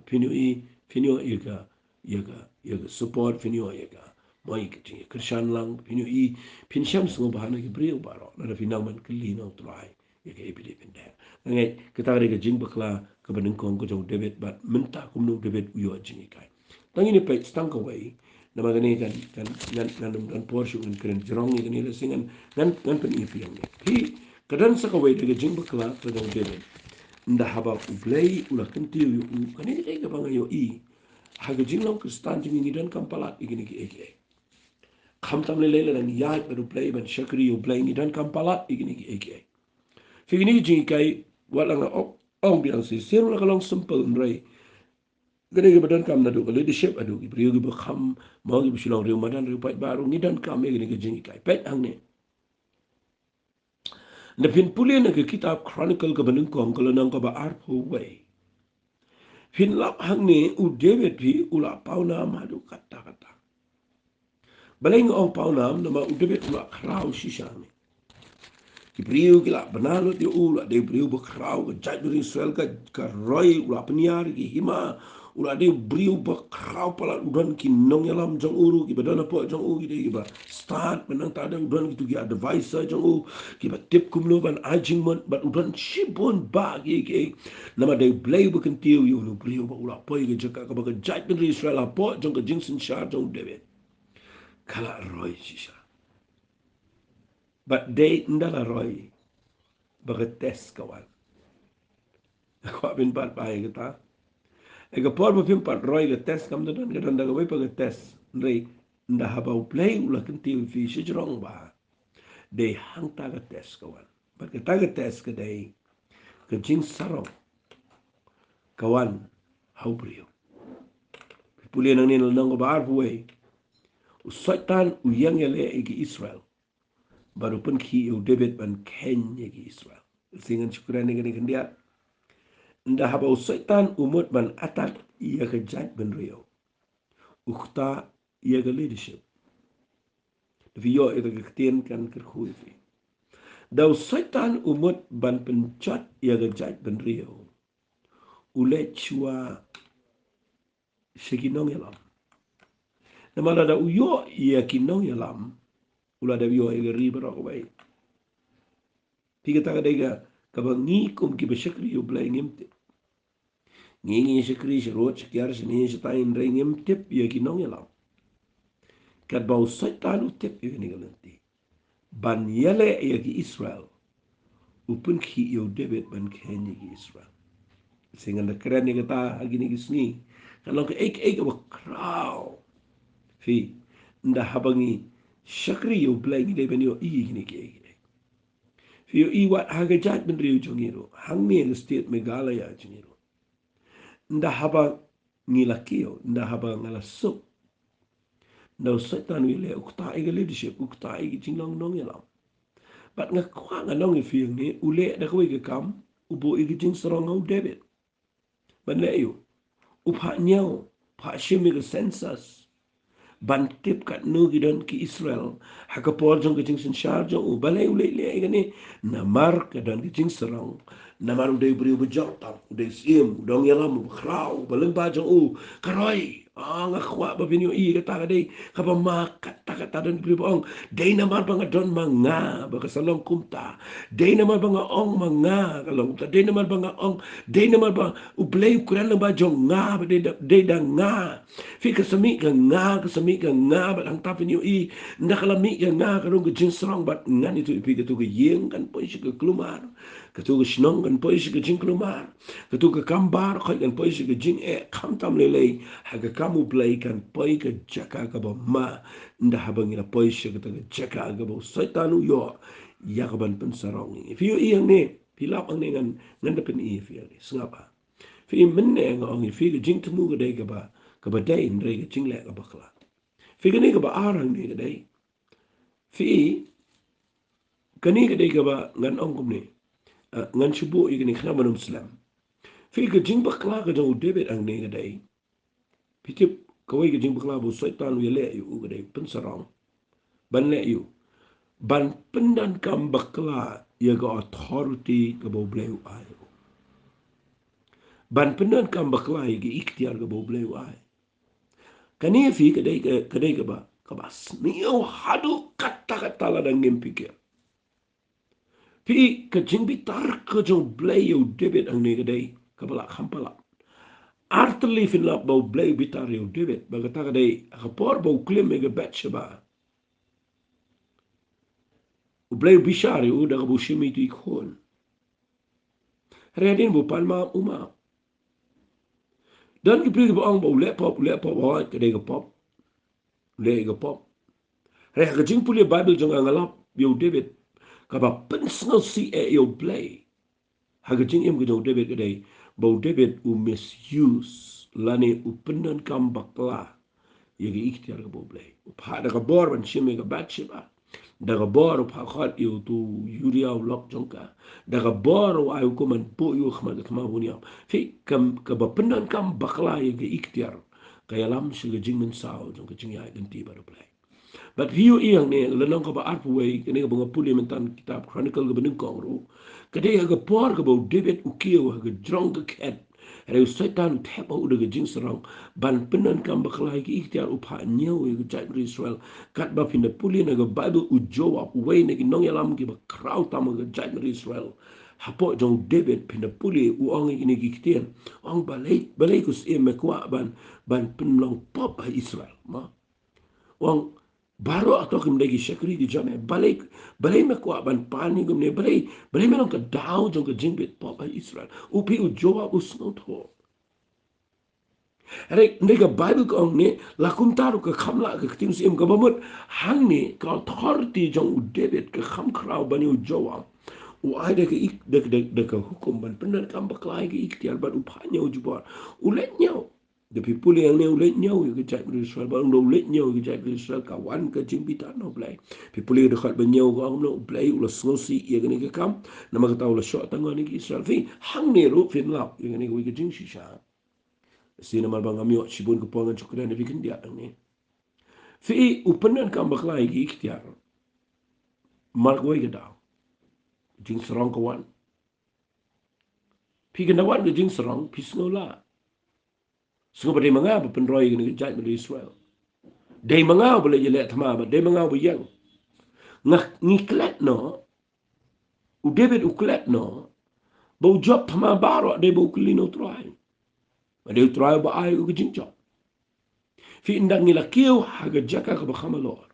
Phin ïohi, phin ïoh ïa ka, ïa ka, ïa ka support, phin ïoh ïa ka, mo, ïa ka jingkyrshan lang, phin ïohi, phin shem sngewbha na ki briew baroh, lada phi nang ban kylli na U Trai ïa kaei ba phi dei ban leh. Nga ngeit kata ka dei ka jingbakla kaba nyngkong ka jong u David, bad mynta kumno u David u ïoh jinghikai. Tang ïa kane peit tang kawei, namar kane kan, kan, ngan, ngan ym don por shuh ngan kren jrong ïa kane, lehse ngan, ngan, ngan pyni ïa phi hangne. Phi, ka don sa kawei de ka jingbakla ka jong u David. Ynda haba U Blei u la kyntiew ïa u, kane ka dei kaba nga ïohi. Ha ka jinglong Khristan jong ngi, ngi donkam palat ïa kine kiei kiei. Khamtam lei lei lada ngi ïaid bad U Blei ban shakri ïa U Blei, ngi donkam palat ïa kine kiei kiei. Phi, kine ki jinghikai, wat la nga ong, ong biang shisien, la ka long simple, hynrei kane kaba donkam naduh ka leadership, haduh ki briew kiba kham, mo, kiba shu long riew madan riew paidbah ruh, ngi donkam ïa kane ka jinghikai. Peit hangne. Nda phin pule na ka kitab Chronicle kaba nyngkong ka lynnong kaba arphew wei. Phin lap hangne u David phi u la pawnam haduh katta katta. Balei nga ong pawnam, namar u David u la khraw shisha ne. Ki briew ki la bna lut ïa u, u la dei u briew ba khraw, ka jaitbynriew Israel ka, ka roi, u la pynïar ïa ki hima, u la dei u briew ba khraw palat, u don ki nongïalam jong u ruh kiba don hapoh jong u, ki dei kiba stad, mynta u don kito ki advisor jong u kiba tip kumno ban ai jingmut, bad u don shibun bah kiei kiei. Namar dei U Blei uba kyntiew ïa u briew ba u la poi ka jaka kaba ka jaitbynriew Israel hapoh jong ka jingsynshar jong u David ka la roi shisha. Bad dei ynda la roi ba ka test ka wan. Kwah phin pat ba ïa kata. Ïa ka por ba phim pat roi ka test kam da don, ka don da kawei pat ka test. Hynrei ynda haba U Blei u la kyntiew ïa phi shajrong ba dei hangta ka test ka wan. Bad kata ka test ka dei ka jingsarong ka wan ha u briew. Pule nangne na lynnong kaba arphew wei. U Soitan u ïeng ïaleh ïa ki Israel. Bad u pynkhih ïa u David ban kheiñ ïa ki Israel. Shisien ngan shu kren ïa kane khyndiat. Ynda haba u Soitan u mut ban attack ïa ka jaitbynriew, u ktah ïa ka leadership. Phi ïoh ïa ka ktien kan kyrkhu ïa phi. Da u Soitan u mut ban pynjot ïa ka jaitbynriew, u leit shuwa sha ki nongïalam. Namar lada u ïoh ïa ki nongïalam, u la dep ïoh ïa ka ri baroh kawei. Phi, kata ka dei ka, kaba ngi kum kiba shakri ïa U Blei ngim tip. Ngi, ngi shakri sharud shakiar shane shatai hynrei ngim tip ïa ki nongïalam. Katba u Soitan u tip ïa kane ka lynti ban ïaleh ïa ki Israel, u pynkhih ïa u David ban kheiñ ïa ki Israel. Shisien ngan da kren ïa kata ha kine ki sngi. Kan long kaei kaei kaba khraw. Phi, ynda haba ngi shakri ïa U Blei ngi dei ban ïohi ïa kine kiei kiei. Phi ïohi wat ha ka jaitbynriew jong ngi ruh, hangne ha ka state Meghalaya jong ngi ruh. Ynda haba ngi la kiew, ynda haba nga la suk, ynda u Soitan u ïaleh, u ktah ïa ka leadership, u ktah ïa ka jinglong nongïalam. Bad nga kwah ngan ong ïa phi hangne, u leh da kawei ka kam, u buh ïa ka jingsarong ha u David. Ban leh aïu? U phah ñiew, phah shim ïa ka census ban tip katno ki don ki Israel ha ka por jong ka jingsynshar jong u. Balei u leh leh ïa kane? Namar ka don ka jingsarong. Namar u dei u briew ba jop tam, u dei u syiem, u dei u nongïalam, u ba khraw, u ba lyngba jong u ka roi. Ah, nga kwah ba phin ïohi, kata ka dei kaba ma, kata kata don ki briew ba ong, dei namar ba nga don ma nga ba ka sa long kumta. Dei namar ba nga ong ma nga ka long kumta. Dei namar ba nga ong, dei namar ba U Blei u kren lyngba jong nga ba dei da, dei da nga. Phi, ka sa mih ka nga, ka sa mih ka nga bad hangta phin ïohi. Ynda ka la mih ka nga ka rung ka jingsarong bad ngan ïathuh ïa phi, kato ka ïing kan poi sha ka kulmar. Kato ka shnong kan poi sha ka jingkulmar. Kato ka kam baroh kan poi sha ka jingeh, khamtam lei lei ha ka kam U Blei kan poi ka jaka kaba ma. Ynda haba ngi la poi sha kata ka jaka kaba u Soitan u ïoh ïa ka ban pynsarong. Phi ïohi hangne, phi lap hangne, ngan, ngan da pyni ïa phi hangne. Sngap ha. Phi, mynne nga ong ïa phi ka jingthmu ka dei kaba, kaba dei, hynrei ka jingleh kaba bakla. Phi, kane kaba ar hangne ka dei. Phi, kane ka dei kaba ngan ong kumne. Ah, ngan shu buh ïa kane khnang ban ym slem. Phi, ka jingbakla ka jong u David hangne ka dei. Phi tip, kawei ka jingbakla ba u Soitan u ïaleh ïa u ka dei pynsarong. Ban leh aïu? Ban pyndonkam bakla ïa ka authority kaba U Blei u ai. Ban pyndonkam bakla ïa ka iktiar kaba U Blei u ai. Kane phi ka dei ka, ka dei kaba, kaba sniew haduh katta katta lada ngim pyrkhat. Phi, ka jingbitar ka jong U Blei ïa u David hangne ka dei kaba la kham palat. Ar tylli phin lap ba U Blei u bitar ïa u David, ba kata ka dei ha ka por ba u klim ïa ka Bathsheba. U Blei u bishar ïa u da kaba u shim ïa itu i khun. Hynrei hadien ba u pan map, u map. Don ki briew kiba ong ba u leh pop, u leh pop, hooid ka dei ka pop. U leh ka pop. Hynrei ha ka jingpule Baibl jong nga, nga lap ïa u David kaba pynsngewsih eh ïa U Blei. Ha ka jingim ka jong u David ka dei ba u David u misuse lane u pyndonkam bakla ïa ka iktiar kaba U Blei. U phah da ka bor ban shim ïa ka Bathsheba. Da ka bor u phah khot ïa utu u Uriah u lok jong ka. Da ka bor u ai hukum ban buh ïa u ha khmat ka thma ban ïap. Phi, ka, kaba pyndonkam bakla ïa ka iktiar ka ïalam sha ka jingmynsaw jong ka jingïaid lynti bad U Blei. Bad phi ïohi hangne, lynnong kaba arphew wei, kane kaba nga pule mynta na kitab Chronicle kaba nyngkong ruh. Ka dei ha ka por kaba u David u kiew ha ka jrong ka khet. Hynrei u Soitan u thep ha u da ka jingsarong ban pyndonkam bakla ïa ka iktiar, u phah ñiew ïa ka jaitbynriew Israel. Katba phin da pule na ka Baibl, u Joab, uwei na ki nongïalam kiba khraw tam ha ka jaitbynriew Israel, hapoh jong u David, phin da pule, u ong ïa kine ki ktien. U ong, balei, balei ko syiem me kwah ban, ban pynlong pop ha Israel, mo? U ong, baroh hato kim dei ki shakri ki jong me? Balei, balei me kwah ban pan ïa kumne? Balei, balei me long ka daw jong ka jingbit pop ha Israel? U, phi, u Joab u sngewthuh. Hynrei, hynrei ka Baibl ka ong ne, la kumta ruh ka kham lah ka ktien u syiem, kaba mut hangne ka authority jong u David ka kham khraw ban ïa u Joab. U ai da ka ik, da, da, da ka hukum ban pyndonkam bakla ïa ka iktiar bad u phah ñiew jubor. U leit ñiew. Da phi pule hangne, u leit ñiew ïa ka jaitbynriew Israel, bad ynda u leit ñiew ïa ka jaitbynriew Israel ka wan ka jingbitar na U Blei. Phi pule da ka dkhot ba hynñiew ka ong kumno, U Blei u la sngewsih ïa kane ka kam, namar kata u la shoh tang ïa ki Israel. Phi, hangne ruh phin lap ïa kane kawei ka jingshisha. Shi namar ba ngam ïoh shibun ka por, ngan shu kren ïa phi khyndiat hangne. Phi, u pyndonkam bakla ïa ka iktiar. Mar kawei ka daw, jingsarong ka wan. Phi, ka dang wan ka jingsarong, phi sngew lah. Sngewbha dei ma nga ba pynroi ïa kane ka jaitbynriew Israel. Dei ma nga ba la ïaleh thma, bad dei ma nga ba ïeng. Nga, ngi klet noh. U David u klet noh ba u jop thma baroh dei ba u kylli na U Trai. Bad dei U Trai ba ai u ka jingjop. Phi, ynda ngi la kiew ha ka jaka kaba kham halor,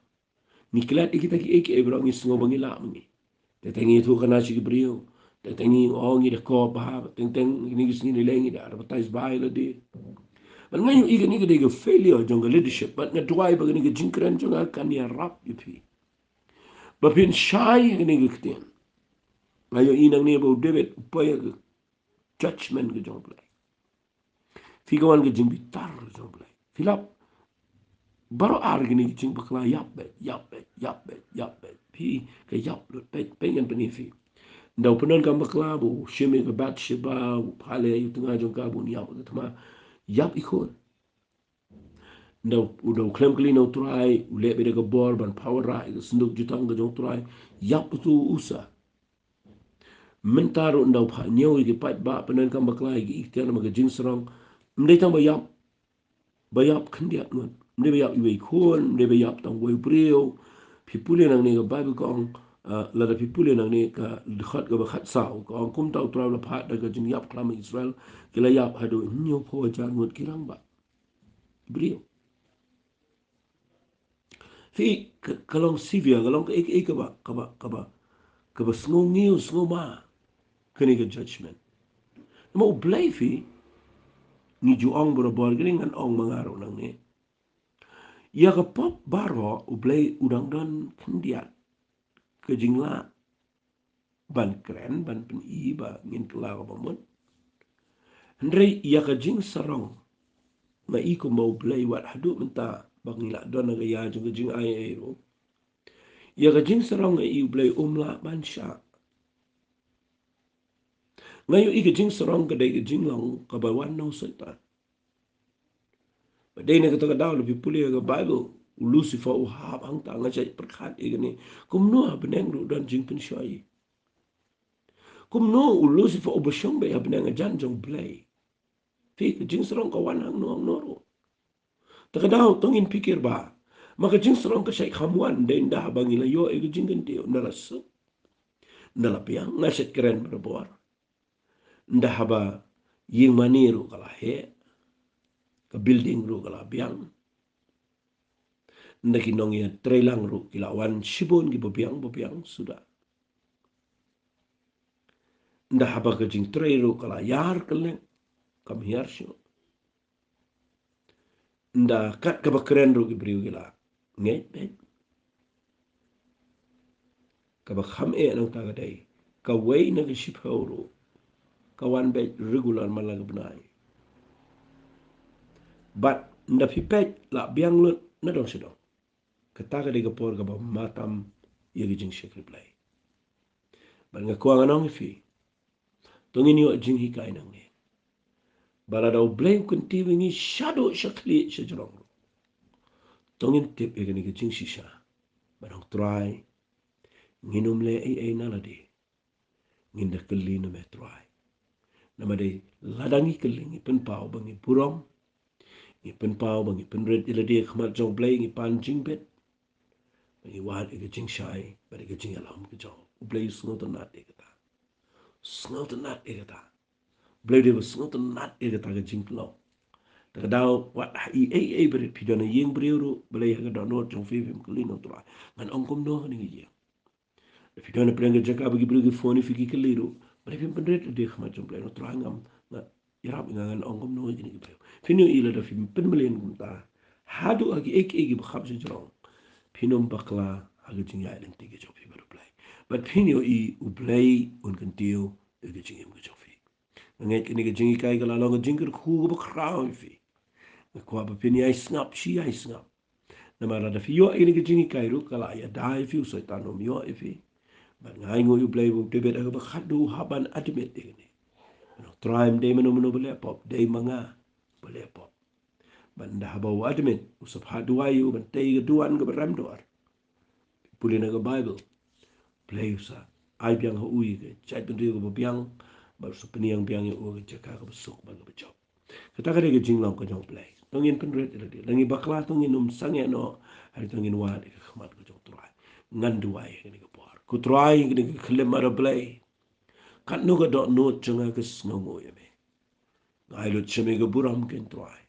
ngi klet ïa kita kiei kiei baroh, ngi sngew ba ngi lah ma ngi. Teng teng ngi ïathuh khana sha ki briew. Teng teng ngi ong ngi da kop bha. Teng teng kine ki sngi ngi leh ngi da advertise bha ïa lade. Bad nga ïohi kane ka dei ka failure jong ka leadership. Bad nga duwai ba kane ka jingkren jong nga kan ïarap ïa phi, ba phin shai ïa kane ka ktien. Nga ïohi nangne ba u David u poi ïa ka judgment ka jong U Blei. Phi, ka wan ka jingbitar jong U Blei. Phi lap, baroh ar kine ki jingbakla, ïap beit, ïap beit, ïap beit, ïap beit. Phi, ka ïap lut beit, beit, ngan pyni phi. Ynda u pyndonkam bakla, ba u shim ïa ka Bathsheba, u phah leh ïa u tnga jong ka, ba un ïap ïa ka thma. Ïap i khun. Ynda u, ynda u khlem kylli na U Trai, u leh beit da ka bor ban phah wanrah ïa ka synduk jutang ka jong U Trai, ïap utu u Usa. Mynta ruh ynda u phah ñiew ïa ki paidbah, pyndonkam bakla ïa ki iktiar namar ka jingsarong, ym dei tang ba ïap, ba ïap khyndiat ngut. Ym dei ba ïap iwei i khun, ym dei ba ïap tang uwei u briew. Phi pule nangne ka Baibl ka ong, ah, lada phi pule nangne ka dkhot kaba khatsaw, ka ong kumta U Trai u la phah da ka jingïap klam ha Israel, ki la ïap haduh hynñiewphew hajar ngut ki rangbah. Briew. Phi, ka, ka long severe, ka long kaei kaei kaba, kaba, kaba, kaba sngewngiew, sngewma kane ka judgment. Namar U Blei, phi, ngi ju ong barabor, kane ngan ong ma nga ruh nangne. Ïa ka pop baroh U Blei u dang don khyndiat ka jinglah ban kren, ban pyni ba ngin kylla kaba mut. Hynrei ïa ka jingsarong, nga i kumba U Blei wat haduh mynta ba ngi la don ha ka ïa jong ka jingai ei ruh, ïa ka jingsarong nga i U Blei um lah ban shah. Nga ïohi ka jingsarong ka dei ka jinglong kaba wan na u Soitan. Ba dei na kata ka daw, lada phi pule ïa ka Baibl, u Lucifer u hap hangta. Nga shait pyrkhat ïa kane. Kumno ha bneng ruh don jingpynshoi? Kumno u Lucifer uba shong beit ha bneng hajan jong U Blei? Phi, ka jingsarong ka wan hangno hangno ruh. Ta ka daw to ngin pyrkhat ba ma ka jingsarong ka shait kham wan, dei ynda haba ngi la ïoh ïa ka jingkyntiew, ynda la suk, ynda la biang, nga shait kren barabor. Ynda haba ïing mane ruh ka la heh, ka building ruh ka la biang. Ynda ki nongïatreilang ruh ki la wan shibun kiba biang ba biang suda. Ynda haba ka jingtrei ruh ka la ïar kylleng, kam hiar shuh. Ynda kat kaba kren ruh ki briew ki la ngeit beit. Kaba kham eh nangta ka dei, kawei na ka shiphew ruh ka wan beit regular man la ka bnai. Bad ynda phi peit la biang lut na dong sha dong. Kata ka dei ka por kaba matam ïa ka jingshakri Blei. Bad nga kwah ngan ong ïa phi, to ngin ïoh jinghikai nangne. Ba lada U Blei u kyntiew ïa ngi shaduh shakhlieh shajrong ruh, to ngin tip ïa kane ka jingshisha. Bad ong Trai, ngin ym leh ei ei na lade. Ngin da kylli na me Trai. Namar dei lada ngi kylli ngi pynpaw ba ngi burom. Ngi pynpaw ba ngi pynrit ïa lade ha khmat jong U Blei, ngi pan jingbit. Ba ngi wad ïa ka jingshai bad ïa ka jingïalam ka jong U Blei, u sngewtynnat ïa kata. Sngewtynnat ïa kata. U Blei u dei ba sngewtynnat ïa kata ka jingpynlong. Te ka daw wat ha ei ei ei ba rit, phi don ha ïing briew ruh, balei ha ka dohnud jong phi phim kylli na U Trai, ngan ong kumno ha kane ka ïing. Phi don ha pdeng ka jaka ba ki briew ki phone ïa phi ki kylli ruh, balei phim pynrit lade ha khmat jong U Blei, na U Trai ngam, nga ïarap, nga ngan ong kumno ïa kine ki briew. Phin ïohi lada phim pynmlien kumta haduh ha kiei kiei kiba kham shajrong, phin ym bakla ha ka jingïaid lynti ka jong phi bad U Blei. Bad phin ïohi U Blei un kyntiew ïa ka jingim ka jong phi. Nga ngeit kane ka jinghikai ka la long ka jingkyrkhu kaba khraw ïa phi. Nga kwah ba phin ïai sngap shi ïai sngap. Namar lada phi ïoh ïa kane ka jinghikai ruh, ka la ïada ïa phi, u Soitan um ïoh ïa phi. Bad nga ainguh ïa U Blei ba u David ha kaba khatduh u hap ban admit ïa kane. Bad u ong Trai, ym dei mano mano ba leh pop, dei ma nga ba leh pop. Bad ynda haba u admit, u sa phah duwai ïa u ban tei ka duwan kaba rem dor. Pule na ka Baibl, Blei u sa ai biang ha u ïa ka jaitbynriew kaba biang, bad u sa pynïeng biang ïa u ha ka jaka kaba suk bad kaba jop. Kata ka dei ka jinglong ka jong U Blei. To ngin pynrit ïa lade. Lada ngi bakla to ngin ym sangeh noh, hynrei to ngin wad ïa ka khmat ka jong U Trai. Ngan duwai ha kane ka por. Ko Trai, kane ka khyllipmat, A Blei, katno ka dohnud jong nga ka sngewnguh ïa me. Nga ai lut sha me ka burom, ko Trai.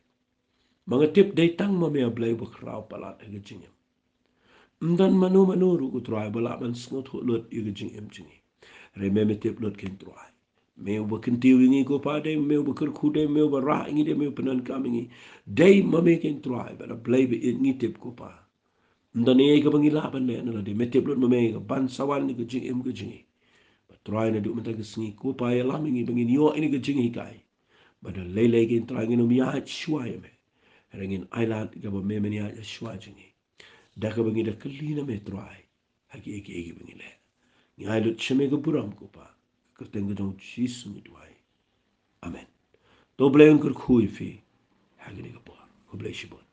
Ma nga tip dei tang ma me, A Blei, uba khraw palat ha ka jingim. Ym don mano mano ruh, ko Trai, ba lah ban sngewthuh lut ïa ka jingim jong ngi. Hynrei me, me tip lut, ko Trai. Me uba kyntiew ïa ngi, ko Pa, dei me uba kyrkhu, dei me uba rah ïa ngi, dei me uba pyndonkam ïa ngi. Dei ma me, ko Trai, bad A Blei ba ïeit, ngi tip, ko Pa, ym don ei ei kaba ngi lah ban leh na lade. Me tip lut ma me ka ban sa wan ïa ka jingim ka jong ngi. Bad Trai, naduh mynta ka sngi, ko Pa, ïalam ïa ngi ba ngin ïoh ïa kane ka jinghikai. Ba da lei lei, ko Trai, ngin ym ïaid shuwa ïa me, hynrei ngin ailad kaba me men ïaid shuwa jong ngi. Da kaba ngi da kylli na me, Trai, ha kiei kiei kiba ngi leh. Ngi ai lut sha me ka burom, ko Pa. Ka kyrteng ka jong U Jisu ngi duwai. Amen. To U Blei un kyrkhu ïa phi ha kane ka por. Khublei shibun.